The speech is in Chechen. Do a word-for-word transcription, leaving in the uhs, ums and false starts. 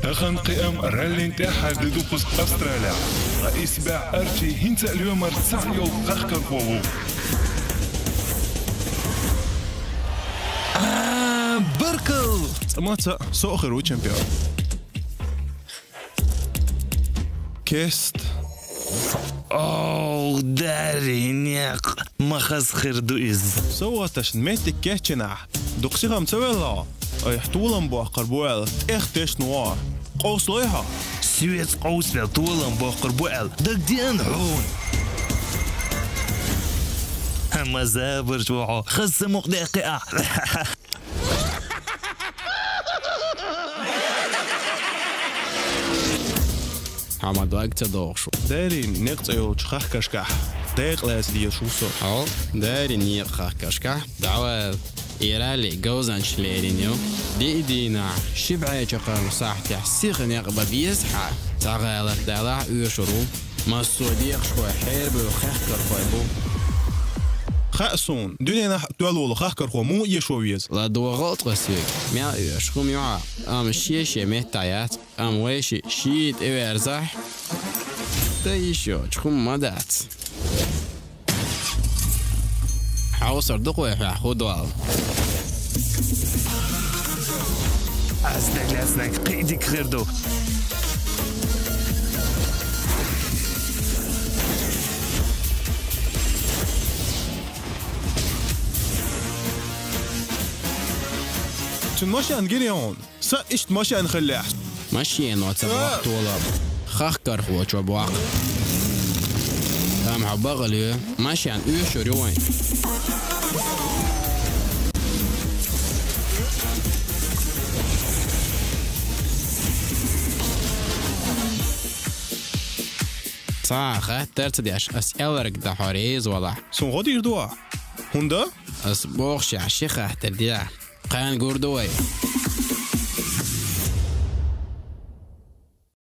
Тахан кхиам раллин тӀеххьара де ду кхуза Австралия. Ткъа исбаьхьа Арчи хӀинца а лоьмар цхьаъ йолу хахкархо ву. А, баркалла! Цкъа маца со а хир ву чемпион. Кест. Оу, дари, некъ, ма хаза хир ду иза. Со ваташна меттиг кечйинахь, дукха сихам ца велла хьо? Айхьа толам боккхур бу аьлла, тӀех тешна вогӀу. Къовсалой хьо? Соьца къовсавелла толам боккхур бу аьлла, дагадеана хьуна? Ма забарш ву хьо, хаза самукъа деккхи ахь. Хьо ма дог ца дохуш ву. Дарин некъ цӀе йолчу хахкашкахь декъа лаьца дезаш ву со. Хьо Дарин некъа хахкашкахь дӀавала. И ралли говзанчаша лерина ю. Диъ дийнахь, ши бӀе чаккхарма сахьтехь сиха некъ бан беза хьан. Цхьа гӀалат далахь оьшур ву. Массо а декъашхой хьерабевлла хахкархой бу. Хаьа суна, дуьненахь а тоьлла волу хахкархо муха эшо веза? ЛадогӀал тхо соьга, мел оьшу хӀума ю хьан, амма шен-шен меттахь яц, амма вай шиъ шиъ тӀеверзахь, тӀе йиш йоцу хӀума ма дац. Хьовсур ду-кх вай хьоьх хӀун долу? Ас дан лаьцнарг кхин а дика хир ду. Цуьнан машен гирехь хьуна. Сан иштта машен хиллехь. Машено ца бохтула. Хахкархочо боху. Амма хьо бакъале, машен оьшур ю вайн. Цхьа а хаттар ца деш, ас аьлларг дан хьо реза валахь. Суна гӀо дийр ду ахь? ХӀунда? Ас бохушехь ши хаттар де. Кхана гур ду вай.